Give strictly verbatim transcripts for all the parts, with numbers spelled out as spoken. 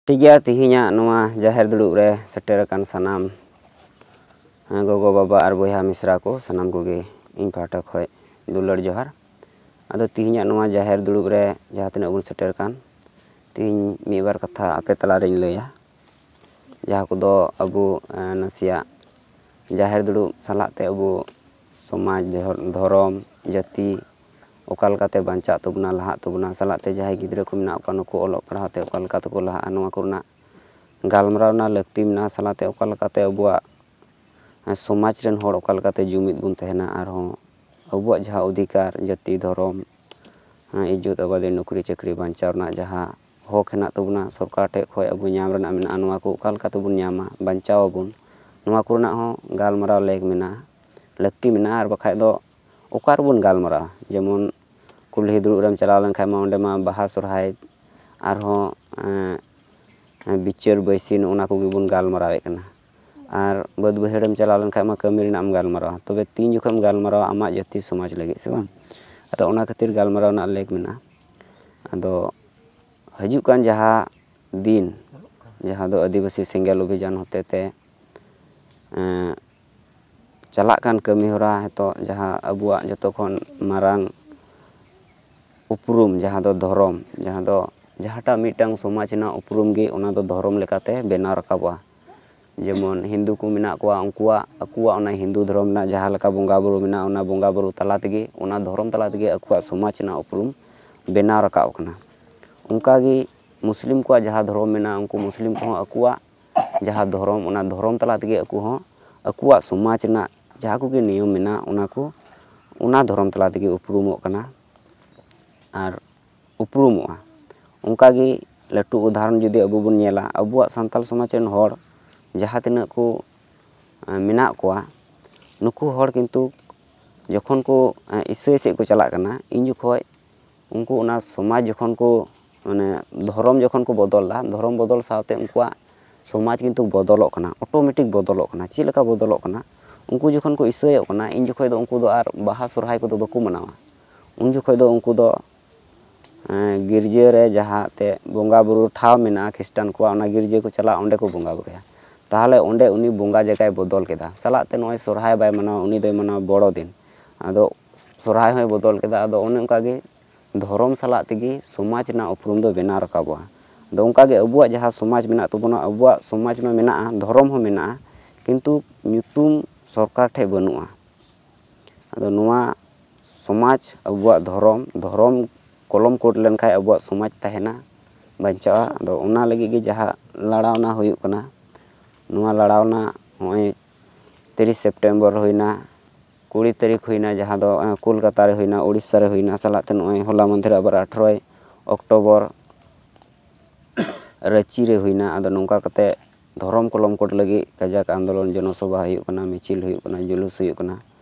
ᱴᱷᱤᱠ ᱜᱮᱭᱟ, ᱛᱤᱦᱤᱧᱟᱜ ᱱᱚᱣᱟ ᱡᱟᱦᱮᱨ ᱫᱩᱲᱩᱵ ᱨᱮ ᱥᱮᱴᱮᱨ ᱟᱠᱟᱱ ᱥᱟᱱᱟᱢ, ᱦᱮᱸ, ᱜᱚᱜᱚ, ᱵᱟᱵᱟ ᱟᱨ ᱵᱚᱭᱦᱟ ᱢᱤᱥᱨᱟ ᱠᱚ, ᱥᱟᱱᱟᱢ ᱠᱚᱜᱮ ᱤᱧ ᱯᱟᱦᱴᱟ ᱠᱷᱚᱱ ᱫᱩᱞᱟᱹᱲ ᱡᱚᱦᱟᱨ᱾ ᱟᱫᱚ ᱛᱤᱦᱤᱧᱟᱜ ᱱᱚᱣᱟ ᱡᱟᱦᱮᱨ ᱫᱩᱲᱩᱵ ᱨᱮ ᱡᱟᱦᱟᱸ ᱛᱤᱱᱟᱹᱜ ᱵᱚᱱ ᱥᱮᱴᱮᱨ ᱠᱟᱱ, ᱛᱤᱦᱤᱧ ᱢᱤᱫ ᱵᱟᱨ ᱠᱟᱛᱷᱟ ᱟᱯᱮ ᱛᱟᱞᱟᱨᱤᱧ ᱞᱟᱹᱭᱟ, ᱡᱟᱦᱟᱸ ᱠᱚᱫᱚ ᱟᱵᱚ, ᱮᱸ, ᱱᱟᱥᱮᱭᱟᱜ ᱡᱟᱦᱮᱨ ᱫᱩᱲᱩᱵ ᱥᱟᱞᱟᱜ ᱛᱮ ᱟᱵᱚ ᱥᱚᱢᱟᱡᱽ, ᱫᱷᱚᱨ-, ᱫᱷᱚᱨᱚᱢ, ᱡᱟᱹᱛᱤ ᱚᱠᱟ ᱞᱮᱠᱟᱛᱮ ᱵᱟᱧᱪᱟᱜ ᱛᱟᱵᱚᱱᱟ, ᱞᱟᱦᱟᱜ ᱛᱟᱵᱚᱱᱟ, ᱥᱟᱞᱟᱜ ᱛᱮ ᱡᱟᱦᱟᱸᱭ ᱜᱤᱫᱽᱨᱟᱹ ᱠᱚ ᱢᱮᱱᱟᱜ ᱠᱚᱣᱟ, ᱱᱩᱠᱩ ᱚᱞᱚᱜ ᱯᱟᱲᱦᱟᱣ ᱛᱮ ᱚᱠᱟ ᱞᱮᱠᱟ ᱛᱮᱠᱚ ᱞᱟᱦᱟᱜᱼᱟ, ᱱᱚᱣᱟ ᱠᱚᱨᱮᱱᱟᱜ ᱜᱟᱞᱢᱟᱨᱟᱣ ᱨᱮᱱᱟᱜ ᱞᱟᱹᱠᱛᱤ ᱢᱮᱱᱟᱜᱼᱟ᱾ ᱥᱟᱞᱟᱜ ᱛᱮ ᱚᱠᱟ ᱞᱮᱠᱟᱛᱮ ᱟᱵᱚᱣᱟᱜ ᱥᱚᱢᱟᱡᱽ ᱨᱮᱱ ᱦᱚᱲ ᱚᱠᱟ ᱞᱮᱠᱟᱛᱮ ᱡᱩᱢᱤᱫ ᱵᱚᱱ ᱛᱟᱦᱮᱱᱟ, ᱟᱨᱦᱚᱸ ᱟᱵᱚᱣᱟᱜ ᱡᱟᱦᱟᱸ ᱚᱫᱷᱤᱠᱟᱨ, ᱡᱟᱹᱛᱤ, ᱫᱷᱚᱨᱚᱢ, ᱤᱡᱽᱡᱚᱛ ᱟᱵᱟᱫᱤ, ᱱᱚᱠᱨᱤ ᱪᱟᱹᱠᱨᱤ ᱵᱟᱧᱪᱟᱣ ᱨᱮᱱᱟᱜ ᱡᱟᱦᱟᱸ ᱦᱚᱠ ᱦᱮᱱᱟᱜ ᱛᱟᱵᱚᱱᱟ, ᱥᱚᱨᱠᱟᱨ ᱴᱷᱮᱡ ᱠᱷᱚᱡ ᱟᱵᱚ ᱧᱟᱢ ᱨᱮᱱᱟᱜ ᱢᱮᱱᱟᱜᱼᱟ, ᱱᱚᱣᱟ ᱠᱚ ᱚᱠᱟ ᱞᱮᱠᱟ ᱛᱮᱵᱚᱱ ᱧᱟᱢᱟ, ᱵᱟᱧᱪᱟᱣ ᱟᱵᱚᱱ, ᱱᱚᱣᱟ ᱠᱚᱨᱮᱱᱟᱜ ᱦᱚᱸ ᱜᱟᱞᱢᱟᱨᱟᱣ ᱞᱮᱠ ᱢᱮᱱᱟᱜᱼᱟ, ᱞᱟᱹᱠᱛᱤ ᱢᱮᱱᱟᱜᱼᱟ᱾ ᱟᱨ ᱵᱟᱠᱷᱟᱡ ᱫᱚ ᱚᱠᱟ ᱨᱮᱵᱚᱱ ᱜᱟᱞᱢᱟᱨᱟᱣᱟ? ᱡᱮᱢᱚᱱ ᱠᱩᱞᱦᱤ ᱫᱩᱲᱩᱵ ᱨᱮᱢ ᱪᱟᱞᱟᱣ ᱞᱮᱱᱠᱷᱟᱡ ᱢᱟ ᱚᱸᱰᱮ ᱢᱟ ᱵᱟᱦᱟ, ᱥᱚᱨᱦᱟᱭ, ᱟᱨᱦᱚᱸ, ᱮᱸ, ᱵᱤᱪᱟᱹᱨ ᱵᱟᱹᱭᱥᱤ, ᱱᱚᱜᱼᱚ ᱱᱟ ᱠᱚᱜᱮ ᱵᱚᱱ ᱜᱟᱞᱢᱟᱨᱟᱣᱮᱫ ᱠᱟᱱᱟ᱾ ᱟᱨ ᱵᱟᱹᱫᱽ ᱵᱟᱹᱭᱦᱟᱹᱲᱮᱢ ᱪᱟᱞᱟᱣ ᱞᱮᱱᱠᱷᱟᱡ ᱢᱟ ᱠᱟᱹᱢᱤ ᱨᱮᱱᱟᱜ ᱮᱢ ᱜᱟᱞᱢᱟᱨᱟᱣᱟ, ᱛᱚᱵᱮ ᱛᱤᱱ ᱡᱚᱠᱷᱚᱱ ᱮᱢ ᱜᱟᱞᱢᱟᱨᱟᱣᱟ ᱟᱢᱟᱜ ᱡᱟᱹᱛᱤ ᱥᱚᱢᱟᱡᱽ ᱞᱟᱹᱜᱤᱫ, ᱥᱮ ᱵᱟᱝ? ᱟᱫᱚ ᱚᱱᱟ ᱠᱷᱟᱹᱛᱤᱨ ᱜᱟᱞᱢᱟᱨᱟᱣ ᱨᱮᱱᱟᱜ ᱞᱮᱠ ᱢᱮᱱᱟᱜᱼᱟ᱾ ᱟᱫᱚ ᱦᱤᱡᱩᱜ ᱠᱟᱱ ᱡᱟᱦᱟᱸ ᱫᱤᱱ, ᱡᱟᱦᱟᱸ ᱫᱚ ᱟᱹᱫᱤᱵᱟᱹᱥᱤ ᱥᱮᱸᱜᱮᱞ ᱚᱵᱷᱤᱡᱟᱱ ᱦᱚᱛᱮ ᱛᱮ, ᱮᱸ, ᱪᱟᱞᱟᱜ ᱠᱟᱱ ᱠᱟᱹᱢᱤ ᱦᱚᱨᱟ, ᱱᱤᱛᱚᱜ ᱡᱟᱦᱟᱸ ᱟᱵᱚᱣᱟᱜ ᱡᱚᱛᱚ ᱠᱷᱚᱱ ᱢᱟᱨᱟᱝ ᱩᱯᱨᱩᱢ, ᱡᱟᱦᱟᱸ ᱫᱚ ᱫᱷᱚᱨᱚᱢ, ᱡᱟᱦᱟᱸ ᱫᱚ ᱡᱟᱦᱟᱸᱴᱟᱜ ᱢᱤᱫᱴᱟᱝ ᱥᱚᱢᱟᱡᱽ ᱨᱮᱱᱟᱜ ᱩᱯᱨᱩᱢ ᱜᱮ, ᱚᱱᱟ ᱫᱚ ᱫᱷᱚᱨᱚᱢ ᱞᱮᱠᱟᱛᱮ ᱵᱮᱱᱟᱣ ᱨᱟᱠᱟᱵᱚᱜᱼᱟ᱾ ᱡᱮᱢᱚᱱ ᱦᱤᱱᱫᱩ ᱠᱚ ᱢᱮᱱᱟᱜ ᱠᱚᱣᱟ, ᱩᱱᱠᱩᱣᱟᱜ, ᱟᱠᱚᱣᱟᱜ ᱚᱱᱟ ᱦᱤᱱᱫᱩ ᱫᱷᱚᱨᱚᱢ ᱨᱮᱱᱟᱜ ᱡᱟᱦᱟᱸ ᱞᱮᱠᱟ ᱵᱚᱸᱜᱟ ᱵᱩᱨᱩ ᱢᱮᱱᱟᱜᱼᱟ, ᱚᱱᱟ ᱵᱚᱸᱜᱟ ᱵᱩᱨᱩ ᱛᱟᱞᱟ ᱛᱮᱜᱮ, ᱚᱱᱟ ᱫᱷᱚᱨᱚᱢ ᱛᱟᱞᱟ ᱛᱮᱜᱮ ᱟᱠᱚᱣᱟᱜ ᱥᱚᱢᱟᱡᱽ ᱨᱮᱱᱟᱜ ᱩᱯᱨᱩᱢ ᱵᱮᱱᱟᱣ ᱨᱟᱠᱟᱵ ᱠᱟᱱᱟ᱾ ᱚᱱᱠᱟᱜᱮ ᱢᱩᱥᱞᱤᱢ ᱠᱚᱣᱟᱜ ᱡᱟᱦᱟᱸ ᱫᱷᱚᱨᱚᱢ ᱢᱮᱱᱟᱜᱼᱟ, ᱩᱱᱠᱩ ᱢᱩᱥᱞᱤᱢ ᱠᱚᱦᱚᱸ ᱟᱠᱚᱣᱟᱜ ᱡᱟᱦᱟᱸ ᱫᱷᱚᱨᱚᱢ, ᱚᱱᱟ ᱫᱷᱚᱨᱚᱢ ᱛᱟᱞᱟ ᱛᱮᱜᱮ ᱟᱠᱚ ᱦᱚᱸ ᱟᱠᱚᱣᱟᱜ ᱥᱚᱢᱟᱡᱽ ᱨᱮᱱᱟᱜ ᱡᱟᱦᱟᱸ ᱠᱚᱜᱮ ᱱᱤᱭᱚᱢ ᱢᱮᱱᱟᱜᱼᱟ, ᱚᱱᱟ ᱠᱚ, ᱚᱱᱟ ᱫᱷᱚᱨᱚᱢ ᱛᱟᱞᱟ ᱛᱮᱜᱮ ᱩᱯᱨᱩᱢᱚᱜ ᱠᱟᱱᱟ ᱟᱨ ᱩᱯᱨᱩᱢᱚᱜᱼᱟ᱾ ᱚᱱᱠᱟᱜᱮ ᱞᱟᱹᱴᱩ ᱩᱫᱟᱦᱚᱨᱚᱱ ᱡᱩᱫᱤ ᱟᱵᱚ ᱵᱚᱱ ᱧᱮᱞᱟ, ᱟᱵᱚᱣᱟᱜ ᱥᱟᱱᱛᱟᱞ ᱥᱚᱢᱟᱡᱽ ᱨᱮᱱ ᱦᱚᱲ ᱡᱟᱦᱟᱸ ᱛᱤᱱᱟᱹᱜ ᱠᱚ, ᱮᱸ, ᱢᱮᱱᱟᱜ ᱠᱚᱣᱟ, ᱱᱩᱠᱩ ᱦᱚᱲ ᱠᱤᱱᱛᱩ ᱡᱚᱠᱷᱚᱱ ᱠᱚ, ᱮᱸ, ᱤᱥᱟᱹᱭ ᱥᱮᱫ ᱠᱚ ᱪᱟᱞᱟᱜ ᱠᱟᱱᱟ, ᱤᱧ ᱡᱚᱠᱷᱚᱡ ᱩᱱᱠᱩ ᱚᱱᱟ ᱥᱚᱢᱟᱡᱽ ᱡᱚᱠᱷᱚᱱ ᱠᱚ, ᱢᱟᱱᱮ, ᱫᱷᱚᱨᱚᱢ ᱡᱚᱠᱷᱚᱱ ᱠᱚ ᱵᱚᱫᱚᱞ ᱮᱫᱟ, ᱫᱷᱚᱨᱚᱢ ᱵᱚᱫᱚᱞ ᱥᱟᱶᱛᱮ ᱩᱱᱠᱩᱣᱟᱜ ᱥᱚᱢᱟᱡᱽ ᱠᱤᱱᱛᱩ ᱵᱚᱫᱚᱞᱚᱜ ᱠᱟᱱᱟ, ᱚᱴᱳᱢᱮᱴᱤᱠ ᱵᱚᱫᱚᱞᱚᱜ ᱠᱟᱱᱟ᱾ ᱪᱮᱫ ᱞᱮᱠᱟ ᱵᱚᱫᱚᱞᱚᱜ ᱠᱟᱱᱟ? ᱩᱱᱠᱩ ᱡᱚᱠᱷᱚᱱ ᱠᱚ ᱤᱥᱟᱹᱭᱚᱜ ᱠᱟᱱᱟ, ᱤᱧ ᱡᱚᱠᱷᱚᱡ ᱫᱚ ᱩᱱᱠᱩ ᱫᱚ ᱟᱨ ᱵᱟᱦᱟ ᱥᱚᱨᱦᱟᱭ ᱠᱚᱫᱚ ᱵᱟᱠᱚ ᱢᱟᱱᱟᱣᱟ᱾ ᱩᱱ ᱡᱚᱠᱷᱚᱡ ᱫᱚ ᱩᱱᱠᱩ ᱫᱚ ᱜᱤᱨᱡᱟᱹ ᱨᱮ ᱡᱟᱦᱟᱸ ᱛᱮ ᱵᱚᱸᱜᱟ ᱵᱩᱨᱩ ᱴᱷᱟᱶ ᱢᱮᱱᱟᱜᱼᱟ ᱠᱷᱨᱤᱥᱴᱟᱱ ᱠᱚᱣᱟᱜ, ᱚᱱᱟ ᱜᱤᱨᱡᱟᱹ ᱠᱚ ᱪᱟᱞᱟᱜᱼᱟ, ᱚᱸᱰᱮ ᱠᱚ ᱵᱚᱸᱜᱟ ᱵᱩᱨᱩᱭᱟ᱾ ᱛᱟᱦᱚᱞᱮ ᱚᱸᱰᱮ ᱩᱱᱤ ᱵᱚᱸᱜᱟ ᱡᱟᱭᱜᱟᱭ ᱵᱚᱫᱚᱞ ᱠᱮᱫᱟ᱾ ᱥᱟᱞᱟᱜ ᱛᱮ ᱱᱚᱜᱼᱚᱭ ᱥᱚᱨᱦᱟᱭ ᱵᱟᱭ ᱢᱟᱱᱟᱣᱟ, ᱩᱱᱤ ᱫᱚᱭ ᱢᱟᱱᱟᱣᱟ ᱵᱚᱲᱚ ᱫᱤᱱ᱾ ᱟᱫᱚ ᱥᱚᱨᱦᱟᱭ ᱦᱚᱸᱭ ᱵᱚᱫᱚᱞ ᱠᱮᱫᱟ᱾ ᱟᱫᱚ ᱚᱱᱮ ᱚᱱᱠᱟ ᱜᱮ ᱫᱷᱚᱨᱚᱢ ᱥᱟᱞᱟᱜ ᱛᱮᱜᱮ ᱥᱚᱢᱟᱡᱽ ᱨᱮᱱᱟᱜ ᱩᱯᱨᱩᱢ ᱫᱚ ᱵᱮᱱᱟᱣ ᱨᱟᱠᱟᱵᱚᱜᱼᱟ᱾ ᱟᱫᱚ ᱚᱱᱠᱟ ᱜᱮ ᱟᱵᱚᱣᱟᱜ ᱡᱟᱦᱟᱸ ᱥᱚᱢᱟᱡᱽ ᱢᱮᱱᱟᱜ ᱛᱟᱵᱚᱱᱟ, ᱟᱵᱚᱣᱟᱜ ᱥᱚᱢᱟᱡᱽ ᱢᱟ ᱢᱮᱱᱟᱜᱼᱟ, ᱫᱷᱚᱨᱚᱢ ᱦᱚᱸ ᱢᱮᱱᱟᱜᱼᱟ, ᱠᱤᱱᱛᱩ ᱧᱩᱛᱩᱢ ᱥᱚᱨᱠᱟᱨ ᱴᱷᱮᱡ ᱵᱟᱹᱱᱩᱜᱼᱟ᱾ ᱟᱫᱚ ᱱᱚᱣᱟ ᱥᱚᱢᱟᱡᱽ, ᱟᱵᱚᱣᱟᱜ ᱫᱷᱚᱨᱚᱢ, ᱫᱷᱚᱨᱚᱢ ᱠᱚᱞᱚᱢ ᱠᱳᱰ ᱞᱮᱱᱠᱷᱟᱱ ᱟᱵᱚᱣᱟᱜ ᱥᱚᱢᱟᱡᱽ ᱛᱟᱦᱮᱱᱟ, ᱵᱟᱧᱪᱟᱜᱼᱟ᱾ ᱟᱫᱚ ᱚᱱᱟ ᱞᱟᱹᱜᱤᱫ ᱜᱮ ᱡᱟᱦᱟᱸ ᱞᱟᱲᱟᱣᱱᱟ ᱦᱩᱭᱩᱜ ᱠᱟᱱᱟ, ᱱᱚᱣᱟ ᱞᱟᱲᱟᱣᱱᱟ ᱱᱚᱜᱼᱚᱭ ᱛᱤᱨᱤᱥ ᱥᱮᱯᱴᱮᱢᱵᱚᱨ ᱦᱩᱭᱱᱟ, ᱠᱩᱲᱤ ᱛᱟᱹᱨᱤᱠᱷ ᱦᱩᱭᱱᱟ, ᱡᱟᱦᱟᱸ ᱫᱚ ᱠᱳᱞᱠᱟᱛᱟ ᱨᱮ ᱦᱩᱭᱱᱟ, ᱩᱲᱤᱥᱥᱟ ᱨᱮ ᱦᱩᱭᱱᱟ, ᱥᱟᱞᱟᱜ ᱛᱮ ᱱᱚᱜᱼᱚᱭ ᱦᱚᱞᱟ ᱢᱟᱫᱷᱮᱨ ᱟᱵᱟᱨ ᱟᱴᱷᱨᱚᱭ ᱚᱠᱴᱳᱵᱚᱨ ᱨᱟᱺᱪᱤ ᱨᱮ ᱦᱩᱭᱱᱟ᱾ ᱟᱫᱚ ᱱᱚᱝᱠᱟ ᱠᱟᱛᱮ ᱫᱷᱚᱨᱚᱢ ᱠᱚᱞᱚᱢ ᱠᱳᱰ ᱞᱟᱹᱜᱤᱫ ᱠᱟᱡᱟᱠ ᱟᱱᱫᱳᱞᱚᱱ, ᱡᱚᱱᱚᱥᱚᱵᱷᱟ ᱦᱩᱭᱩᱜ ᱠᱟᱱᱟ, ᱢᱤᱪᱷᱤᱞ ᱦᱩᱭᱩᱜ ᱠᱟᱱᱟ, ᱡᱩᱞᱩᱥ ᱦᱩᱭᱩᱜ ᱠᱟᱱᱟ᱾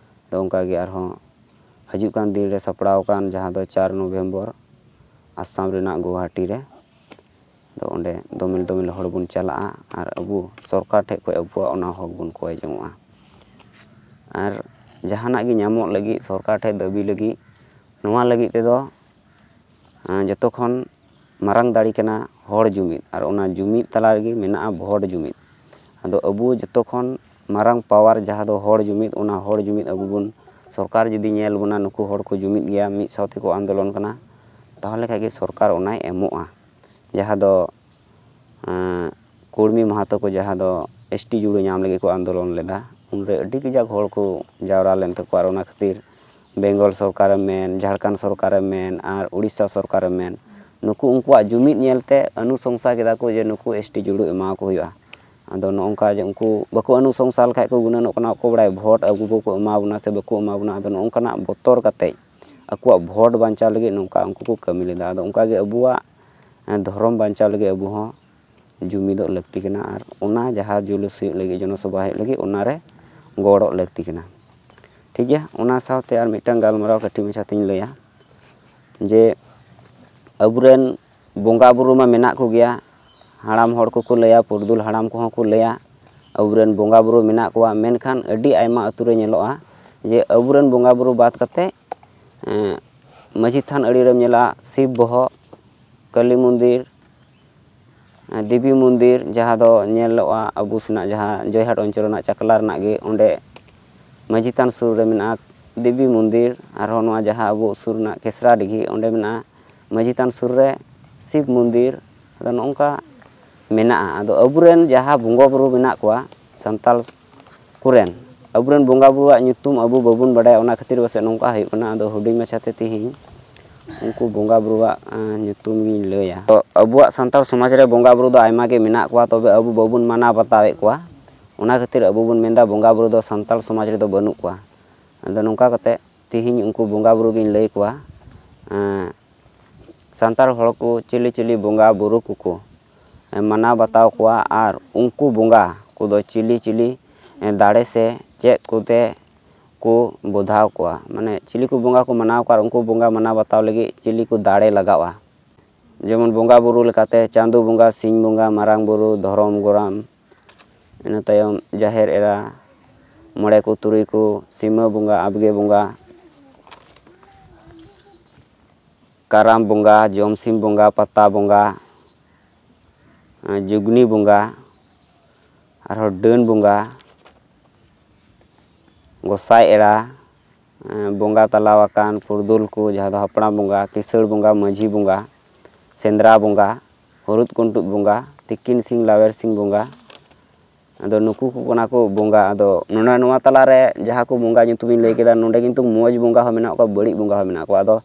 ᱟᱫᱚ ᱚᱱᱠᱟ ᱜᱮ ᱟᱨᱦᱚᱸ ᱦᱤᱡᱩᱜ ᱠᱟᱱ ᱫᱤᱱ ᱨᱮ ᱥᱟᱯᱲᱟᱣ ᱟᱠᱟᱱ, ᱡᱟᱦᱟᱸ ᱫᱚ ᱪᱟᱨ ᱱᱚᱵᱷᱮᱢᱵᱚᱨ ᱟᱥᱟᱢ ᱨᱮᱱᱟᱜ ᱜᱩᱣᱟᱦᱟᱴᱤ ᱨᱮ᱾ ᱟᱫᱚ ᱚᱸᱰᱮ ᱫᱚᱢᱮᱞ ᱫᱚᱢᱮᱞ ᱦᱚᱲ ᱵᱚᱱ ᱪᱟᱞᱟᱜᱼᱟ ᱟᱨ ᱟᱵᱚ ᱥᱚᱨᱠᱟᱨ ᱴᱷᱮᱡ ᱠᱷᱚᱡ ᱟᱵᱚᱣᱟᱜ ᱚᱱᱟ ᱦᱚᱠ ᱵᱚᱱ ᱠᱚᱭ ᱡᱚᱝᱚᱜᱼᱟ᱾ ᱟᱨ ᱡᱟᱦᱟᱱᱟᱜ ᱜᱮ ᱧᱟᱢᱚᱜ ᱞᱟᱹᱜᱤᱫ, ᱥᱚᱨᱠᱟᱨ ᱴᱷᱮᱡ ᱫᱟᱹᱵᱤ ᱞᱟᱹᱜᱤᱫ, ᱱᱚᱣᱟ ᱞᱟᱹᱜᱤᱫ ᱛᱮᱫᱚ ᱡᱚᱛᱚ ᱠᱷᱚᱱ ᱢᱟᱨᱟᱝ ᱫᱟᱲᱮ ᱠᱟᱱᱟ ᱦᱚᱲ ᱡᱩᱢᱤᱫ, ᱟᱨ ᱚᱱᱟ ᱡᱩᱢᱤᱫ ᱛᱟᱞᱟ ᱨᱮᱜᱮ ᱢᱮᱱᱟᱜᱼᱟ ᱵᱷᱳᱴ ᱡᱩᱢᱤᱫ᱾ ᱟᱫᱚ ᱟᱵᱚ ᱡᱚᱛᱚ ᱠᱷᱚᱱ ᱢᱟᱨᱟᱝ ᱯᱟᱣᱟᱨ ᱡᱟᱦᱟᱸ ᱫᱚ ᱦᱚᱲ ᱡᱩᱢᱤᱫ, ᱚᱱᱟ ᱦᱚᱲ ᱡᱩᱢᱤᱫ ᱟᱵᱚ ᱵᱚᱱ, ᱥᱚᱨᱠᱟᱨ ᱡᱩᱫᱤ ᱧᱮᱞ ᱵᱚᱱᱟ, ᱱᱩᱠᱩ ᱦᱚᱲ ᱠᱚ ᱡᱩᱢᱤᱫ ᱜᱮᱭᱟ, ᱢᱤᱫ ᱥᱟᱶ ᱛᱮᱠᱚ ᱟᱱᱫᱳᱞᱚᱱ ᱠᱟᱱᱟ, ᱛᱟᱦᱚᱞᱮ ᱠᱷᱟᱡ ᱜᱮ ᱥᱚᱨᱠᱟᱨ ᱚᱱᱟᱭ ᱮᱢᱚᱜᱼᱟ᱾ ᱡᱟᱦᱟᱸ ᱫᱚ ᱠᱩᱲᱢᱤ ᱢᱟᱦᱟᱛᱚ ᱠᱚ ᱡᱟᱦᱟᱸ ᱫᱚ ᱮᱥ ᱴᱤ ᱡᱩᱲᱟᱹ ᱧᱟᱢ ᱞᱟᱹᱜᱤᱫ ᱠᱚ ᱟᱱᱫᱳᱞᱚᱱ ᱞᱮᱫᱟ, ᱩᱱᱨᱮ ᱟᱹᱰᱤ ᱠᱟᱡᱟᱠ ᱦᱚᱲ ᱠᱚ ᱡᱟᱣᱨᱟ ᱞᱮᱱ ᱛᱟᱠᱚᱣᱟ᱾ ᱟᱨ ᱚᱱᱟ ᱠᱷᱟᱹᱛᱤᱨ ᱵᱮᱝᱜᱚᱞ ᱥᱚᱨᱠᱟᱨᱮᱢ ᱢᱮᱱ, ᱡᱷᱟᱲᱠᱷᱚᱸᱰ ᱥᱚᱨᱠᱟᱨᱮᱢ ᱢᱮᱱ, ᱟᱨ ᱩᱲᱤᱥᱥᱟ ᱥᱚᱨᱠᱟᱨᱮᱢ ᱢᱮᱱ, ᱱᱩᱠᱩ ᱩᱱᱠᱩᱣᱟᱜ ᱡᱩᱢᱤᱫ ᱧᱮᱞᱛᱮ ᱚᱱᱩᱥᱚᱝᱥᱟ ᱠᱮᱫᱟ ᱠᱚ ᱡᱮ ᱱᱩᱠᱩ ᱮᱥ ᱴᱤ ᱡᱩᱲᱟᱹ ᱮᱢᱟ ᱠᱚ ᱦᱩᱭᱩᱜᱼᱟ᱾ ᱟᱫᱚ ᱱᱚᱜᱼᱚ ᱱᱚᱝᱠᱟ ᱡᱮ ᱩᱱᱠᱩ ᱵᱟᱠᱚ ᱚᱱᱩᱥᱚᱝᱥᱟ ᱞᱮᱠᱷᱟᱡ ᱠᱚ ᱜᱩᱱᱟᱹᱱᱚᱜ ᱠᱟᱱᱟ, ᱚᱠᱚᱭ ᱵᱟᱲᱟᱭ ᱵᱷᱳᱴ ᱟᱹᱜᱩ ᱠᱚᱠᱚ ᱮᱢᱟ ᱵᱚᱱᱟ ᱥᱮ ᱵᱟᱠᱚ ᱮᱢᱟ ᱵᱚᱱᱟ᱾ ᱟᱫᱚ ᱱᱚᱜᱼᱚ ᱱᱚᱝᱠᱟᱱᱟᱜ ᱵᱚᱛᱚᱨ ᱠᱟᱛᱮ ᱟᱠᱚᱣᱟᱜ ᱵᱷᱳᱴ ᱵᱟᱧᱪᱟᱣ ᱞᱟᱹᱜᱤᱫ ᱱᱚᱝᱠᱟ ᱩᱱᱠᱩ ᱠᱚ ᱠᱟᱹᱢᱤ ᱞᱮᱫᱟ᱾ ᱟᱫᱚ ᱚᱱᱠᱟ ᱜᱮ ᱟᱵᱚᱣᱟᱜ ᱫᱷᱚᱨᱚᱢ ᱵᱟᱧᱪᱟᱣ ᱞᱟᱹᱜᱤᱫ ᱟᱵᱚ ᱦᱚᱸ ᱡᱩᱢᱤᱫᱚᱜ ᱞᱟᱹᱠᱛᱤ ᱠᱟᱱᱟ, ᱟᱨ ᱚᱱᱟ ᱡᱟᱦᱟᱸ ᱡᱩᱞᱩᱥ ᱦᱩᱭᱩᱜ ᱞᱟᱹᱜᱤᱫ, ᱡᱚᱱᱚᱥᱚᱵᱷᱟ ᱦᱩᱭᱩᱜ ᱞᱟᱹᱜᱤᱫ, ᱚᱱᱟᱨᱮ ᱜᱚᱲᱚᱜ ᱞᱟᱹᱠᱛᱤ ᱠᱟᱱᱟ᱾ ᱴᱷᱤᱠ ᱜᱮᱭᱟ, ᱚᱱᱟ ᱥᱟᱶᱛᱮ ᱟᱨ ᱢᱤᱫᱴᱟᱝ ᱜᱟᱞᱢᱟᱨᱟᱣ ᱠᱟᱹᱴᱤᱡ ᱢᱟᱪᱷᱟ ᱛᱤᱧ ᱞᱟᱹᱭᱟ ᱡᱮ ᱟᱵᱚᱨᱮᱱ ᱵᱚᱸᱜᱟ ᱵᱩᱨᱩ ᱢᱟ ᱢᱮᱱᱟᱜ ᱠᱚᱜᱮᱭᱟ, ᱦᱟᱲᱟᱢ ᱦᱚᱲ ᱠᱚᱠᱚ ᱞᱟᱹᱭᱟ, ᱯᱩᱨᱩᱫᱷᱩᱞ ᱦᱟᱲᱟᱢ ᱠᱚᱦᱚᱸ ᱠᱚ ᱞᱟᱹᱭᱟ, ᱟᱵᱚᱨᱮᱱ ᱵᱚᱸᱜᱟ ᱵᱩᱨᱩ ᱢᱮᱱᱟᱜ ᱠᱚᱣᱟ, ᱢᱮᱱᱠᱷᱟᱱ ᱟᱹᱰᱤ ᱟᱭᱢᱟ ᱟᱹᱛᱩ ᱨᱮ ᱧᱮᱞᱚᱜᱼᱟ ᱡᱮ ᱟᱵᱚᱨᱮᱱ ᱵᱚᱸᱜᱟ ᱵᱩᱨᱩ ᱵᱟᱫ ᱠᱟᱛᱮ, ᱮᱸ, ᱢᱟᱹᱡᱷᱤ ᱛᱷᱟᱱ ᱟᱲᱮ ᱨᱮᱢ ᱧᱮᱞᱟ ᱥᱤᱵ ᱵᱚᱦᱚᱜ, ᱠᱟᱹᱞᱤ ᱢᱚᱱᱫᱤᱨ, ᱫᱮᱵᱤ ᱢᱚᱱᱫᱤᱨ, ᱡᱟᱦᱟᱸ ᱫᱚ ᱧᱮᱞᱚᱜᱼᱟ ᱟᱵᱚ ᱥᱮᱱᱟᱜ ᱡᱟᱦᱟᱸ ᱡᱚᱭᱦᱟᱴ ᱚᱧᱪᱚᱞ ᱨᱮᱱᱟᱜ ᱪᱟᱠᱞᱟ ᱨᱮᱱᱟᱜ ᱜᱮ, ᱚᱸᱰᱮ ᱢᱟᱹᱡᱷᱤ ᱛᱷᱟᱱ ᱥᱩᱨ ᱨᱮ ᱢᱮᱱᱟᱜᱼᱟ ᱫᱮᱵᱤ ᱢᱚᱱᱫᱤᱨ᱾ ᱟᱨᱦᱚᱸ ᱱᱚᱣᱟ ᱡᱟᱦᱟᱸ ᱟᱵᱚ ᱥᱩᱨ ᱨᱮᱱᱟᱜ ᱠᱮᱥᱨᱟ ᱰᱤᱜᱷᱤ, ᱚᱸᱰᱮ ᱢᱮᱱᱟᱜᱼᱟ ᱢᱟᱹᱡᱷᱤ ᱛᱷᱟᱱ ᱥᱩᱨ ᱨᱮ ᱥᱤᱵ ᱢᱚᱱᱫᱤᱨ᱾ ᱟᱫᱚ ᱱᱚᱝᱠᱟ ᱢᱮᱱᱟᱜᱼᱟ᱾ ᱟᱫᱚ ᱟᱵᱚᱨᱮᱱ ᱡᱟᱦᱟᱸ ᱵᱚᱸᱜᱟ ᱵᱩᱨᱩ ᱢᱮᱱᱟᱜ ᱠᱚᱣᱟ ᱥᱟᱱᱛᱟᱲ ᱠᱚᱨᱮᱱ, ᱟᱵᱚᱨᱮᱱ ᱵᱚᱸᱜᱟ ᱵᱩᱨᱩᱣᱟᱜ ᱧᱩᱛᱩᱢ ᱟᱵᱚ ᱵᱟᱵᱚᱱ ᱵᱟᱰᱟᱭᱟ, ᱚᱱᱟ ᱠᱷᱟᱹᱛᱤᱨ ᱯᱟᱥᱮᱡ ᱱᱚᱝᱠᱟ ᱦᱩᱭᱩᱜ ᱠᱟᱱᱟ᱾ ᱟᱫᱚ ᱦᱩᱰᱤᱧ ᱢᱟᱪᱷᱟᱛᱮ ᱛᱮᱦᱮᱧ ᱩᱱᱠᱩ ᱵᱚᱸᱜᱟ ᱵᱩᱨᱩᱣᱟᱜ ᱧᱩᱛᱩᱢ ᱜᱤᱧ ᱞᱟᱹᱭᱟ᱾ ᱛᱚ ᱟᱵᱚᱣᱟᱜ ᱥᱟᱱᱛᱟᱲ ᱥᱚᱢᱟᱡᱽ ᱨᱮ ᱵᱚᱸᱜᱟ ᱵᱩᱨᱩ ᱫᱚ ᱟᱭᱢᱟ ᱜᱮ ᱢᱮᱱᱟᱜ ᱠᱚᱣᱟ, ᱛᱚᱵᱮ ᱟᱵᱚ ᱵᱟᱵᱚᱱ ᱢᱟᱱᱟᱣ ᱵᱟᱛᱟᱣᱮᱫ ᱠᱚᱣᱟ᱾ ᱚᱱᱟ ᱠᱷᱟᱹᱛᱤᱨ ᱟᱵᱚ ᱵᱚᱱ ᱢᱮᱱᱫᱟ ᱵᱚᱸᱜᱟ ᱵᱩᱨᱩ ᱫᱚ ᱥᱟᱱᱛᱟᱲ ᱥᱚᱢᱟᱡᱽ ᱨᱮᱫᱚ ᱵᱟᱹᱱᱩᱜ ᱠᱚᱣᱟ᱾ ᱟᱫᱚ ᱱᱚᱝᱠᱟ ᱠᱟᱛᱮ ᱛᱮᱦᱮᱧ ᱩᱱᱠᱩ ᱵᱚᱸᱜᱟ ᱵᱩᱨᱩ ᱜᱤᱧ ᱞᱟᱹᱭ ᱠᱚᱣᱟ᱾ ᱥᱟᱱᱛᱟᱲ ᱦᱚᱲ ᱠᱚ ᱪᱤᱞᱤ ᱪᱤᱞᱤ ᱵᱚᱸᱜᱟ ᱵᱩᱨᱩ ᱠᱚᱠᱚ ᱢᱟᱱᱟᱣ ᱵᱟᱛᱟᱣ ᱠᱚᱣᱟ, ᱟᱨ ᱩᱱᱠᱩ ᱵᱚᱸᱜᱟ ᱠᱚᱫᱚ ᱪᱤᱞᱤ ᱪᱤᱞᱤ ᱫᱟᱲᱮ ᱥᱮ ᱪᱮᱫ ᱠᱚᱛᱮ ᱠᱚ ᱵᱚᱫᱷᱟᱣ ᱠᱚᱣᱟ, ᱢᱟᱱᱮ ᱪᱤᱞᱤ ᱠᱚ ᱵᱚᱸᱜᱟ ᱠᱚ ᱢᱟᱱᱟᱣ ᱠᱚᱣᱟ ᱟᱨ ᱩᱱᱠᱩ ᱵᱚᱸᱜᱟ ᱢᱟᱱᱟᱣ ᱵᱟᱛᱟᱣ ᱞᱟᱹᱜᱤᱫ ᱪᱤᱞᱤ ᱠᱚ ᱫᱟᱲᱮ ᱞᱟᱜᱟᱜᱼᱟ᱾ ᱡᱮᱢᱚᱱ ᱵᱚᱸᱜᱟ ᱵᱩᱨᱩ ᱞᱮᱠᱟᱛᱮ ᱪᱟᱸᱫᱚ ᱵᱚᱸᱜᱟ, ᱥᱤᱧ ᱵᱚᱸᱜᱟ, ᱢᱟᱨᱟᱝ ᱵᱩᱨᱩ, ᱫᱷᱚᱨᱚᱢ ᱜᱚᱨᱟᱢ, ᱤᱱᱟᱹ ᱛᱟᱭᱚᱢ ᱡᱟᱦᱮᱨ ᱮᱨᱟ, ᱢᱚᱬᱮ ᱠᱚ ᱛᱩᱨᱩᱭ ᱠᱚ, ᱥᱤᱢᱟᱹ ᱵᱚᱸᱜᱟ, ᱟᱵᱜᱮ ᱵᱚᱸᱜᱟ, ᱠᱟᱨᱟᱢ ᱵᱚᱸᱜᱟ, ᱡᱚᱢᱥᱤᱢ ᱵᱚᱸᱜᱟ, ᱯᱟᱛᱟ ᱵᱚᱸᱜᱟ, ᱡᱩᱜᱽᱱᱤ ᱵᱚᱸᱜᱟ, ᱟᱨᱦᱚᱸ ᱰᱟᱹᱱ ᱵᱚᱸᱜᱟ, ᱜᱚᱸᱥᱟᱭ ᱮᱨᱟ, ᱵᱚᱸᱜᱟ ᱛᱟᱞᱟᱣ ᱟᱠᱟᱱ ᱯᱩᱨᱫᱩᱞ ᱠᱚ, ᱡᱟᱦᱟᱸ ᱫᱚ ᱦᱟᱯᱲᱟᱢ ᱵᱚᱸᱜᱟ, ᱠᱤᱥᱟᱹᱬ ᱵᱚᱸᱜᱟ, ᱢᱟᱹᱡᱷᱤ ᱵᱚᱸᱜᱟ, ᱥᱮᱸᱫᱽᱨᱟ ᱵᱚᱸᱜᱟ, ᱦᱩᱨᱩᱫ ᱠᱩᱱᱴᱩᱫ ᱵᱚᱸᱜᱟ, ᱛᱤᱠᱤᱱ ᱥᱤᱝ ᱞᱟᱣᱮᱨ ᱥᱤᱝ ᱵᱚᱸᱜᱟ᱾ ᱟᱫᱚ ᱱᱩᱠᱩ ᱠᱚ ᱠᱟᱱᱟ ᱠᱚ ᱵᱚᱸᱜᱟ᱾ ᱟᱫᱚ ᱱᱚᱰᱮ ᱱᱚᱣᱟ ᱛᱟᱞᱟᱨᱮ ᱡᱟᱦᱟᱸ ᱠᱚ ᱵᱚᱸᱜᱟ ᱧᱩᱛᱩᱢᱤᱧ ᱞᱟᱹᱭ ᱠᱮᱫᱟ, ᱱᱚᱰᱮ ᱠᱤᱱᱛᱩ ᱢᱚᱡᱽ ᱵᱚᱸᱜᱟ ᱦᱚᱸ ᱢᱮᱱᱟᱜ ᱠᱚᱣᱟ, ᱵᱟᱹᱲᱤᱡ ᱵᱚᱸᱜᱟ ᱦᱚᱸ ᱢᱮᱱᱟᱜ ᱠᱚᱣᱟ᱾ ᱟᱫᱚ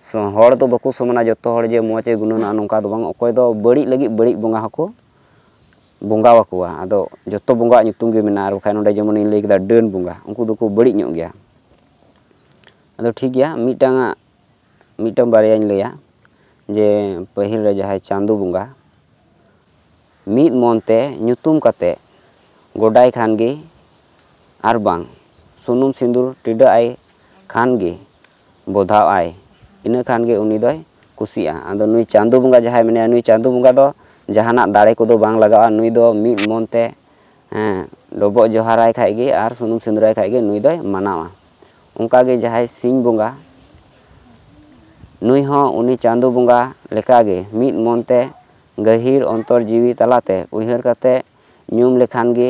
ᱥᱚ-, ᱦᱚᱲ ᱫᱚ ᱵᱟᱠᱚ ᱥᱚᱢᱟᱱᱟ, ᱡᱚᱛᱚ ᱦᱚᱲ ᱡᱮ ᱢᱚᱡᱽ ᱮ ᱜᱩᱱᱟᱹᱱᱟ ᱱᱚᱝᱠᱟ ᱫᱚ ᱵᱟᱝ᱾ ᱚᱠᱚᱭ ᱫᱚ ᱵᱟᱹᱲᱤᱡ ᱞᱟᱹᱜᱤᱫ ᱵᱟᱹᱲᱤᱡ ᱵᱚᱸᱜᱟ ᱦᱚᱸᱠᱚ ᱵᱚᱸᱜᱟ ᱟᱠᱚᱣᱟ᱾ ᱟᱫᱚ ᱡᱚᱛᱚ ᱵᱚᱸᱜᱟᱣᱟᱜ ᱧᱩᱛᱩᱢ ᱜᱮ ᱢᱮᱱᱟᱜᱼᱟ, ᱟᱨ ᱵᱟᱠᱷᱟᱡ ᱱᱚᱰᱮ ᱡᱮᱢᱚᱱᱤᱧ ᱞᱟᱹᱭ ᱠᱮᱫᱟ ᱰᱟᱹᱱ ᱵᱚᱸᱜᱟ, ᱩᱱᱠᱩ ᱫᱚᱠᱚ ᱵᱟᱹᱲᱤᱡ ᱧᱚᱜ ᱜᱮᱭᱟ᱾ ᱟᱫᱚ ᱴᱷᱤᱠ ᱜᱮᱭᱟ, ᱢᱤᱫᱴᱟᱝ ᱟᱜ, ᱢᱤᱫᱴᱟᱝ ᱵᱟᱨᱭᱟᱧ ᱞᱟᱹᱭᱟ, ᱡᱮ ᱯᱟᱹᱦᱤᱞ ᱨᱮ ᱡᱟᱦᱟᱸᱭ ᱪᱟᱸᱫᱚ ᱵᱚᱸᱜᱟ ᱢᱤᱫ ᱢᱚᱱ ᱛᱮ ᱧᱩᱛᱩᱢ ᱠᱟᱛᱮ ᱜᱚᱰᱟᱭ ᱠᱷᱟᱱ ᱜᱮ, ᱟᱨ ᱵᱟᱝ ᱥᱩᱱᱩᱢ ᱥᱤᱸᱫᱩᱨ ᱴᱤᱰᱟᱹᱜ ᱟᱭ ᱠᱷᱟᱱ ᱜᱮ, ᱵᱚᱫᱷᱟᱣ ᱟᱭ, ᱤᱱᱟᱹ ᱠᱷᱟᱱ ᱜᱮ ᱩᱱᱤ ᱫᱚᱭ ᱠᱩᱥᱤᱜᱼᱟ᱾ ᱟᱫᱚ ᱱᱩᱭ ᱪᱟᱸᱫᱚ ᱵᱚᱸᱜᱟ ᱡᱟᱦᱟᱸᱭ ᱢᱮᱱᱟᱭᱟ, ᱱᱩᱭ ᱪᱟᱸᱫᱚ ᱵᱚᱸᱜᱟ ᱫᱚ ᱡᱟᱦᱟᱱᱟᱜ ᱫᱟᱲᱮ ᱠᱚᱫᱚ ᱵᱟᱝ ᱞᱟᱜᱟᱜᱼᱟ᱾ ᱱᱩᱭ ᱫᱚ ᱢᱤᱫ ᱢᱚᱱ ᱛᱮ, ᱦᱮᱸ, ᱰᱚᱵᱚᱜ ᱡᱚᱦᱟᱨᱟᱭ ᱠᱷᱟᱡ ᱜᱮ ᱟᱨ ᱥᱩᱱᱩᱢ ᱥᱤᱸᱫᱩᱨᱟᱭ ᱠᱷᱟᱡ ᱜᱮ ᱱᱩᱭ ᱫᱚᱭ ᱢᱟᱱᱟᱣᱟ᱾ ᱚᱱᱠᱟ ᱜᱮ ᱡᱟᱦᱟᱸᱭ ᱥᱤᱧ ᱵᱚᱸᱜᱟ, ᱱᱩᱭ ᱦᱚᱸ ᱩᱱᱤ ᱪᱟᱸᱫᱚ ᱵᱚᱸᱜᱟ ᱞᱮᱠᱟᱜᱮ ᱢᱤᱫ ᱢᱚᱱᱛᱮ ᱜᱟᱹᱦᱤᱨ ᱚᱱᱛᱚᱨ ᱡᱤᱣᱤ ᱛᱟᱞᱟᱛᱮ ᱩᱭᱦᱟᱹᱨ ᱠᱟᱛᱮ ᱧᱩᱢ ᱞᱮᱠᱷᱟᱱ ᱜᱮ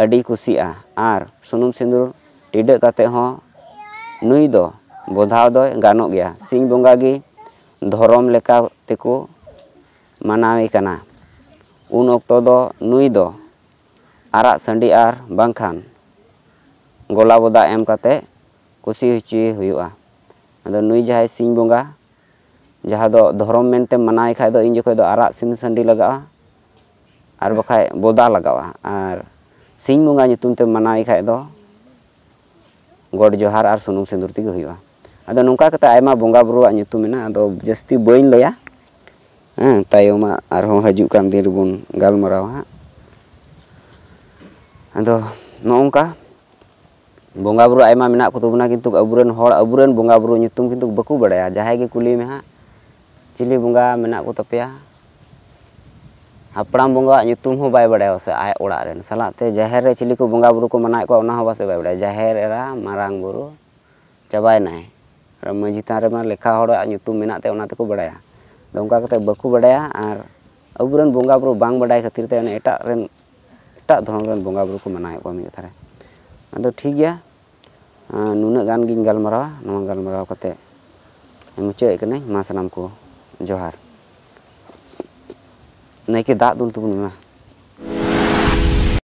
ᱟᱹᱰᱤ ᱠᱩᱥᱤᱜᱼᱟ ᱟᱨ ᱥᱩᱱᱩᱢ ᱥᱤᱸᱫᱩᱨ ᱴᱤᱰᱟᱹᱜ ᱠᱟᱛᱮ ᱦᱚᱸ ᱱᱩᱭ ᱫᱚ ᱵᱚᱫᱷᱟᱣ ᱫᱚᱭ ᱜᱟᱱᱚᱜ ᱜᱮᱭᱟ᱾ ᱥᱤᱧ ᱵᱚᱸᱜᱟ ᱜᱮ ᱫᱷᱚᱨᱚᱢ ᱞᱮᱠᱟ ᱛᱮᱠᱚ ᱢᱟᱱᱟᱣᱮ ᱠᱟᱱᱟ᱾ ᱩᱱ ᱚᱠᱛᱚ ᱫᱚ ᱱᱩᱭ ᱫᱚ ᱟᱨᱟᱜ ᱥᱟᱺᱰᱤ ᱟᱨ ᱵᱟᱝᱠᱷᱟᱱ ᱜᱚᱞᱟ ᱵᱚᱫᱟ ᱮᱢ ᱠᱟᱛᱮ ᱠᱩᱥᱤ ᱦᱚᱪᱚᱭᱮ ᱦᱩᱭᱩᱜᱼᱟ᱾ ᱟᱫᱚ ᱱᱩᱭ ᱡᱟᱦᱟᱸᱭ ᱥᱤᱧ ᱵᱚᱸᱜᱟ, ᱡᱟᱦᱟᱸ ᱫᱚ ᱫᱷᱚᱨᱚᱢ ᱢᱮᱱᱛᱮ ᱢᱟᱱᱟᱣᱮ ᱠᱷᱟᱡ ᱫᱚ ᱤᱧ ᱡᱚᱠᱷᱚᱡ ᱫᱚ ᱟᱨᱟᱜ ᱥᱤᱢ ᱥᱟᱺᱰᱤ ᱞᱟᱜᱟᱜᱼᱟ, ᱟᱨ ᱵᱟᱠᱷᱟᱡ ᱵᱚᱫᱟ ᱞᱟᱜᱟᱜᱼᱟ᱾ ᱟᱨ ᱥᱤᱧ ᱵᱚᱸᱜᱟ ᱧᱩᱛᱩᱢ ᱛᱮ ᱢᱟᱱᱟᱣᱮ ᱠᱷᱟᱡ ᱫᱚ ᱜᱚᱰ ᱡᱚᱦᱟᱨ ᱟᱨ ᱥᱩᱱᱩᱢ ᱥᱤᱸᱫᱩᱨ ᱛᱮᱜᱮ ᱦᱩᱭᱩᱜᱼᱟ᱾ ᱟᱫᱚ ᱱᱚᱝᱠᱟ ᱠᱟᱛᱮ ᱟᱭᱢᱟ ᱵᱚᱸᱜᱟ ᱵᱩᱨᱩᱣᱟᱜ ᱧᱩᱛᱩᱢ ᱢᱮᱱᱟᱜᱼᱟ, ᱟᱫᱚ ᱡᱟᱹᱥᱛᱤ ᱵᱟᱹᱧ ᱞᱟᱹᱭᱟ᱾ ᱦᱮᱸ, ᱛᱟᱭᱚᱢᱟᱜ ᱟᱨᱦᱚᱸ ᱦᱤᱡᱩᱜ ᱠᱟᱱ ᱫᱤᱱ ᱨᱮᱵᱚᱱ ᱜᱟᱞᱢᱟᱨᱟᱣᱟ ᱦᱟᱸᱜ᱾ ᱟᱫᱚ ᱱᱚᱜᱼᱚ ᱱᱚᱝᱠᱟ ᱵᱚᱸᱜᱟ ᱵᱩᱨᱩ ᱟᱭᱢᱟ ᱢᱮᱱᱟᱜ ᱠᱚ ᱛᱟᱵᱚᱱᱟ, ᱠᱤᱱᱛᱩ ᱟᱵᱚᱨᱮᱱ ᱦᱚᱲ ᱟᱵᱚᱨᱮᱱ ᱵᱚᱸᱜᱟ ᱵᱩᱨᱩ ᱧᱩᱛᱩᱢ ᱠᱤᱱᱛᱩ ᱵᱟᱠᱚ ᱵᱟᱲᱟᱭᱟ᱾ ᱡᱟᱦᱟᱸᱭ ᱜᱮ ᱠᱩᱞᱤ ᱢᱮ ᱦᱟᱸᱜ, ᱪᱤᱞᱤ ᱵᱚᱸᱜᱟ ᱢᱮᱱᱟᱜ ᱠᱚ ᱛᱟᱯᱮᱭᱟ? ᱦᱟᱯᱲᱟᱢ ᱵᱚᱸᱜᱟᱣᱟᱜ ᱧᱩᱛᱩᱢ ᱦᱚᱸ ᱵᱟᱭ ᱵᱟᱲᱟᱭᱟ, ᱥᱮ ᱟᱡ ᱚᱲᱟᱜ ᱨᱮᱱ ᱥᱟᱞᱟᱜ ᱛᱮ ᱡᱟᱦᱮᱨ ᱨᱮ ᱪᱤᱞᱤ ᱠᱚ ᱵᱚᱸᱜᱟ ᱵᱩᱨᱩ ᱠᱚ ᱢᱟᱱᱟᱣᱮᱫ ᱠᱚᱣᱟ, ᱚᱱᱟ ᱦᱚᱸ ᱯᱟᱥᱮᱡ ᱵᱟᱭ ᱵᱟᱲᱟᱭᱟ᱾ ᱡᱟᱦᱮᱨ ᱮᱨᱟ, ᱢᱟᱨᱟᱝ ᱵᱩᱨᱩ, ᱪᱟᱵᱟᱭᱮᱱᱟᱭ᱾ ᱟᱨ ᱢᱟᱹᱡᱷᱤ ᱛᱷᱟᱱ ᱨᱮᱢᱟ ᱞᱮᱠᱷᱟ ᱦᱚᱲᱟᱜ ᱧᱩᱛᱩᱢ ᱢᱮᱱᱟᱜ ᱛᱮ ᱚᱱᱟ ᱛᱮᱠᱚ ᱵᱟᱲᱟᱭᱟ᱾ ᱟᱫᱚ ᱚᱱᱠᱟ ᱠᱟᱛᱮ ᱵᱟᱠᱚ ᱵᱟᱲᱟᱭᱟ, ᱟᱨ ᱟᱵᱚᱨᱮᱱ ᱵᱚᱸᱜᱟ ᱵᱩᱨᱩ ᱵᱟᱝ ᱵᱟᱰᱟᱭ ᱠᱷᱟᱹᱛᱤᱨ ᱛᱮ ᱚᱱᱮ ᱮᱴᱟᱜ ᱨᱮᱱ, ᱮᱴᱟᱜ ᱫᱷᱚᱨᱚᱢ ᱨᱮᱱ ᱵᱚᱸᱜᱟ ᱵᱩᱨᱩ ᱠᱚ ᱢᱟᱱᱟᱣᱮᱫ ᱠᱚᱣᱟ ᱢᱤᱫ ᱠᱟᱛᱷᱟ ᱨᱮ᱾ ᱟᱫᱚ ᱴᱷᱤᱠ ᱜᱮᱭᱟ, ᱟᱸ, ᱱᱩᱱᱟᱹᱜ ᱜᱟᱱ ᱜᱤᱧ ᱜᱟᱞᱢᱟᱨᱟᱣᱟ᱾ ᱱᱚᱣᱟ ᱜᱟᱞᱢᱟᱨᱟᱣ ᱠᱟᱛᱮ ᱢᱩᱪᱟᱹᱫ ᱮᱫ ᱠᱟᱹᱱᱟᱹᱧ᱾ ᱢᱟ ᱥᱟᱱᱟᱢ ᱠᱚ ᱡᱚᱦᱟᱨ᱾ ᱱᱟᱭᱠᱮ ᱫᱟᱜ ᱫᱩᱞ ᱛᱟᱵᱚᱱ ᱢᱮ ᱢᱟ᱾